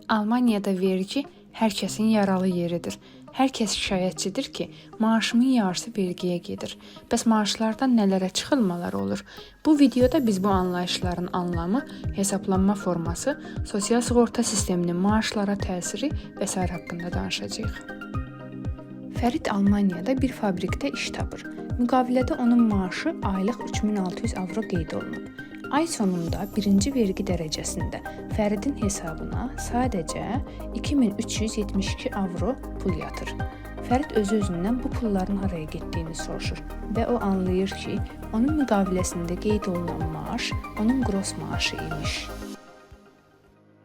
Almaniyada vergi hər kəsin yaralı yeridir. Hər kəs şikayətçidir ki, maaşımın yarısı vergiyə gedir. Bəs maaşlardan nələrə çıxılmalar olur? Bu videoda biz bu anlayışların anlamı, hesablanma forması, sosial sığorta sisteminin maaşlara təsiri və sair haqqında danışacağıq. Fərid Almaniyada bir fabrikdə iş tapır. Müqavilədə onun maaşı aylıq 3600 avro qeyd olunub. Ay sonunda birinci vergi dərəcəsində Fəridin hesabına sadəcə 2372 avro pul yatır. Fərid özü-özündən bu pulların haraya getdiyini soruşur və o anlayır ki, onun müqaviləsində qeyd olunan maaş onun gross maaşı imiş.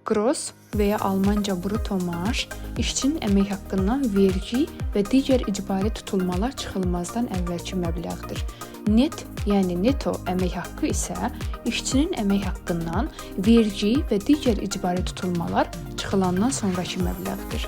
Gross və ya almanca brutto maaş işçinin əmək haqqından vergi və digər icbari tutulmalar çıxılmazdan əvvəlki məbləğdir. Net, yəni neto əmək haqqı isə işçinin əmək haqqından vergi və digər icbari tutulmalar çıxılandan sonrakı məbləğdir.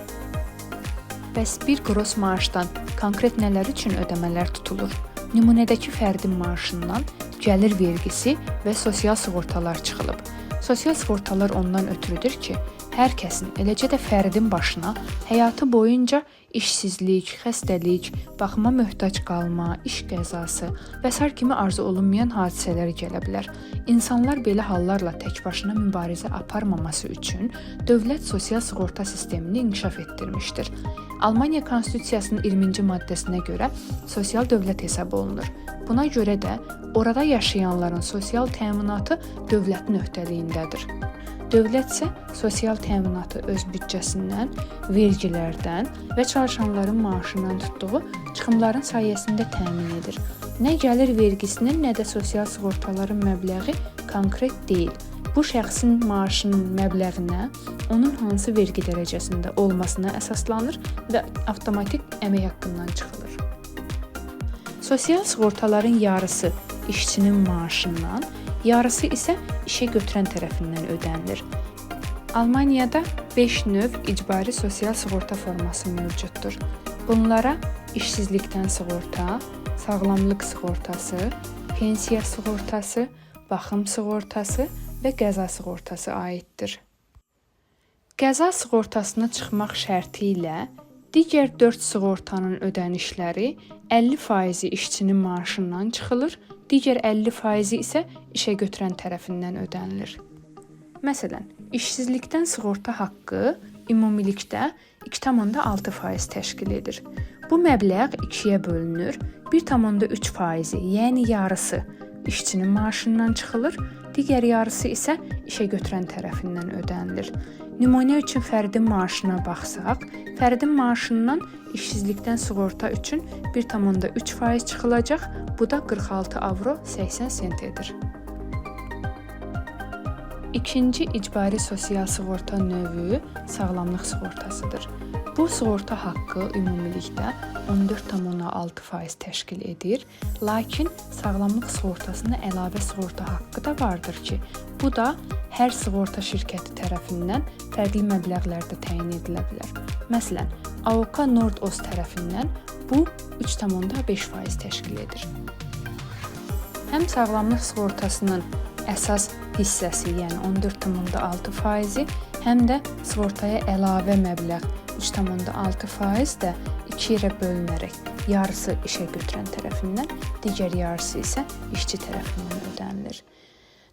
Bəs bir gross maaşdan konkret nələr üçün ödəmələr tutulur? Nümunədəki fərdin maaşından gəlir vergisi və sosial sığortalar çıxılıb. Sosial sığortalar ondan ötürüdür ki, hər kəsin, eləcə də fərdin başına həyatı boyunca işsizlik, xəstəlik, baxıma möhtac qalma, iş qəzası və sair kimi arzu olunmayan hadisələr gələ bilər. İnsanlar belə hallarla tək başına mübarizə aparmaması üçün dövlət sosial sığorta sistemini inkişaf etdirmişdir. Almaniya Konstitusiyasının 20-ci maddəsinə görə sosial dövlət hesab olunur. Buna görə də orada yaşayanların sosial təminatı dövlətin öhdəliyindədir. Dövlət isə sosial təminatı öz büdcəsindən, vergilərdən və çalışanların maaşından tutduğu çıxımların sayəsində təmin edir. Nə gəlir vergisinin, nə də sosial sığortaların məbləği konkret deyil. Bu şəxsin maaşının məbləğinə, onun hansı vergi dərəcəsində olmasına əsaslanır və avtomatik əmək haqqından çıxılır. Sosial sığortaların yarısı işçinin maaşından, yarısı isə işə götürən tərəfindən ödənilir. Almaniyada 5 növ icbari sosial sığorta forması mövcuddur. Bunlara işsizlikdən sığorta, sağlamlıq sığortası, pensiya sığortası, baxım sığortası və qəza sığortası aiddir. Qəza sığortasına çıxmaq şərti ilə digər 4 sığortanın ödənişləri 50%-i işçinin maaşından çıxılır, digər 50%-i isə işə götürən tərəfindən ödənilir. Məsələn, işsizlikdən sığorta haqqı ümumilikdə 2,6% təşkil edir. Bu məbləğ ikiyə bölünür. 1,3%-i, yəni yarısı işçinin maaşından çıxılır, digər yarısı isə işə götürən tərəfindən ödənilir. Nümunə üçün fərdin maaşına baxsaq, fərdin maaşından işsizlikdən sığorta üçün 1,3% çıxılacaq. Bu da 46 avro 80 sent edir. İkinci icbari sosial sığorta növü sağlamlıq sığortasıdır. Bu sığorta haqqı ümumilikdə 14,6% təşkil edir. Lakin sağlamlıq sığortasına əlavə sığorta haqqı da vardır ki, bu da hər sığorta şirkəti tərəfindən fərqli məbləğlərdə təyin edilə bilər. Məsələn, AOK Nordost tərəfindən bu 3,5% təşkil edir. Həm sağlamlıq sığortasının əsas hissəsi, yəni 14,6%-i, həm də sığortaya əlavə məbləğ 3,6% də iki yerə bölünərək yarısı işə götürən tərəfindən, digər yarısı isə işçi tərəfindən ödənilir.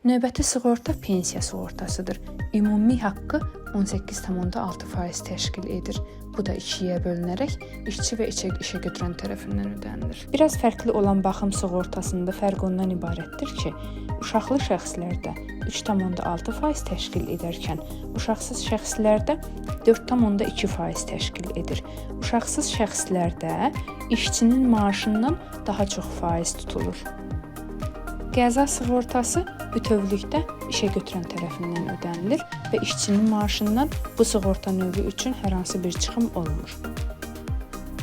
Növbəti sığorta pensiya sığortasıdır. Ümumi haqqı 18,6% təşkil edir. Bu da ikiyə bölünərək işçi və işə götürən tərəfindən ödənilir. Biraz fərqli olan baxım sığortasında fərq ondan ibarətdir ki, uşaqlı şəxslərdə 3,6% təşkil edərkən, uşaqsız şəxslərdə 4,2% təşkil edir. Uşaqsız şəxslərdə işçinin maaşından daha çox faiz tutulur. Qəza sığortası bütövlükdə işə götürən tərəfindən ödənilir və işçinin maaşından bu sığorta növü üçün hər hansı bir çıxım olmur.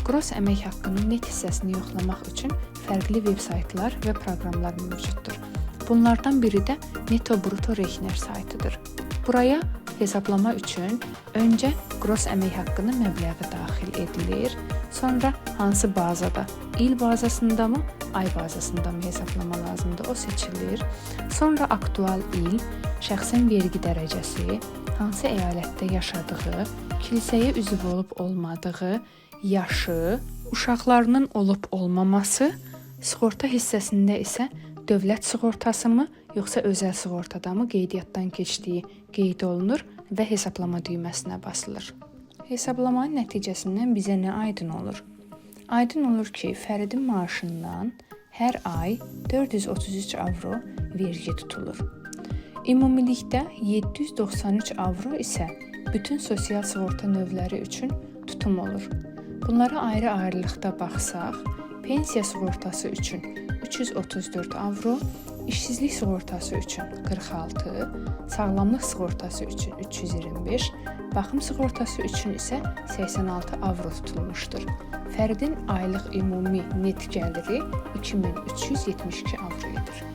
Gross əmək haqqının net hissəsini yoxlamaq üçün fərqli veb saytlar və proqramlar mövcuddur. Bunlardan biri də Netto Brutto Rechner saytıdır. Buraya Hesablama üçün öncə gross əmək haqqının məbləği daxil edilir, sonra hansı bazada, il bazasındamı, ay bazasındamı hesablama lazımdır, o seçilir. Sonra aktual il, şəxsin vergi dərəcəsi, hansı əyalətdə yaşadığı, kilsəyə üzv olub olmadığı, yaşı, uşaqlarının olub olmaması, sığorta hissəsində isə dövlət sığortasımı, yoxsa özəl sığortadamı qeydiyyatdan keçdiyi qeyd olunur və hesablama düyməsinə basılır. Hesablamanın nəticəsindən bizə nə aydın olur? Aydın olur ki, fərdin maaşından hər ay 433 avro vergi tutulur. Ümumilikdə 793 avro isə bütün sosial sığorta növləri üçün tutum olur. Bunlara ayrı-ayrılıqda baxsaq, pensiya sığortası üçün 334 avro, işsizlik sığortası üçün 46, sağlamlıq sığortası üçün 325, baxım sığortası üçün isə 86 avro tutulmuşdur. Fərdin aylıq ümumi net gəliri 2372 avro edir.